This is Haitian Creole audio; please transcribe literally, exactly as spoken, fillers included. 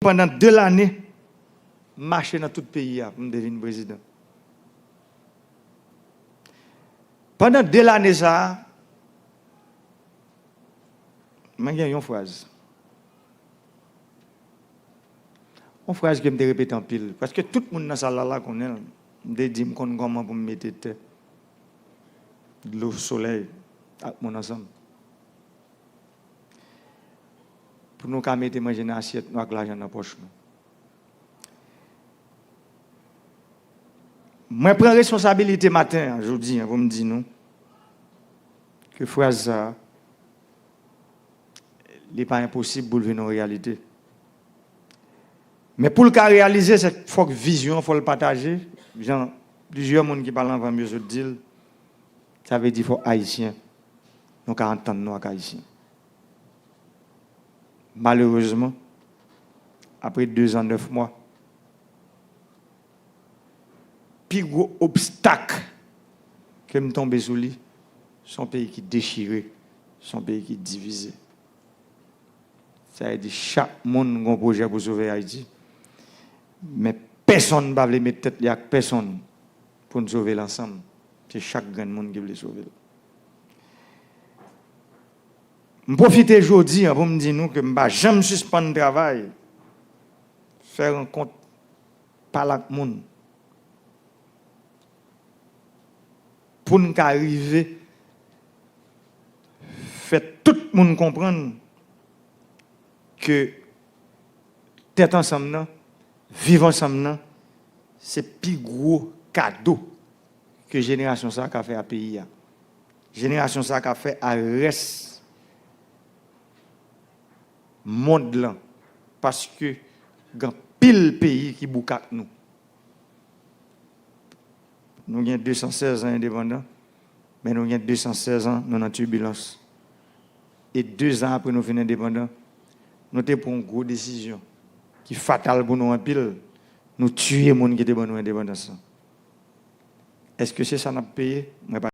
pandan de lane, m mache nan tout peyi a pou m te vin prezidan. Pandan de lane sa a, mwen gen yon fraz. Yon fraz ke m te repete anpil. Prèske tout moun nan sal la, la konnen l. M te di m konn kòman pou m mete tè, dlo, solèy ak moun ansanm. Pou nou ka mete manje nan asyèt nou ak lajan nan pòch nou. Mwen pran responsabilite maten an, jodi an, pou m di nou ke fraz sa a, li pa enposib pou l vin yon reyalite. Men pou l ka reyalize, se fòk vizyon an, fò l pataje. Jan plizyè moun ki pale anvan m yo sot di l, sa vle di fò Ayisyen, nou ka antann nou ak Ayisyen. Malerezman, apre de zan nèf mwa, pi gwo obstak ke m tonbe sou li, se yon peyi ki dechire, se yon peyi ki divize. Sa vle di chak moun gen yon pwojè pou sove Ayiti, men pèsonn pa vle met tèt li ak pèsonn pou n sove l ansanm. Se chak grenn moun ki vle sove l. M pwofite jodi an pou m di nou ke m pa janm sispann travay, fè rankont, pale ak moun, pou n ka rive fè tout moun konprann ke tèt ansanm nan, viv ansanm nan, se pi gwo kado ke jenerasyon sa a ka fè a peyi a. Jenerasyon sa a ka fè a rès mond lan, paske gen anpil peyi ki bouk ak nou. Nou gen de san sèz an endepandan, men nou gen de san sèz an nou nan tibilans. E de zan apre nou fin endepandan, nou te pran yon gwo desizyon ki fatal pou nou anpil. Nou tiye moun ki te ban nou endepandans lan. Èske se sa n ap peye? Mwen pa